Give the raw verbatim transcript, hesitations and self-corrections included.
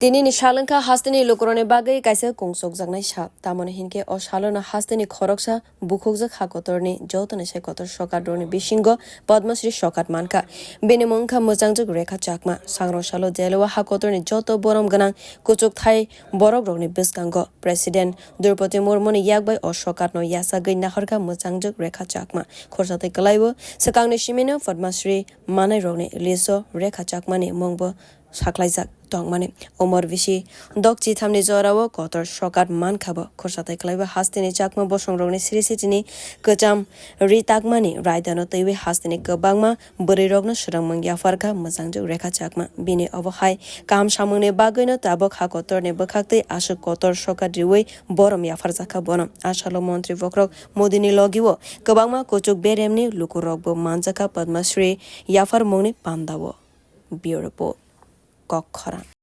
Tinini sal wngkha hasteni lukurokni bagwi kaisa kungsukjaknai sal. Tamoni hinkhe o salono hasteni khoroksa bukhukjak ha kotorni jotoni sai kotor sokat rokni bisingo Padma Shri sokat mankha. Bini mung wngkha mwchangjwk Rekha Chakma. Sangrong salo jailao ha kotorni joto borom gwnang kuchukthai borok rokni bwskango President Droupadi Murmuni yakbai o sokatno yachagwi naharkha mwchangjwk Rekha Chakma. Khorsa tei kwlaibo swkangni simino Padma Shri manai rokni list o Rekha Chakmani mungbo saklaijak tongmani. Umor bisi dok chithamni jorao kotor sokat mankha bo. Khorsa tei kwlaibo hasteni chakma bosongrokni siri sitini kwcham ri takmani raidano twiwi hasteni kwbangma bwrwirokno swrwngmung yapharkha mwchangjwk Rekha Chakma. Bini obo hai kaham samungni bagwino tabuk ha kotorni bwkhaktwi aswk kotor sokat riwi borom yapharjakha bono. A salo montri bokhorok Modini logio kwbangma kuchuk beremni lukurokbo manjakha Padma Shri yapharmungni pandao. Bureau Report, Kok Khorang.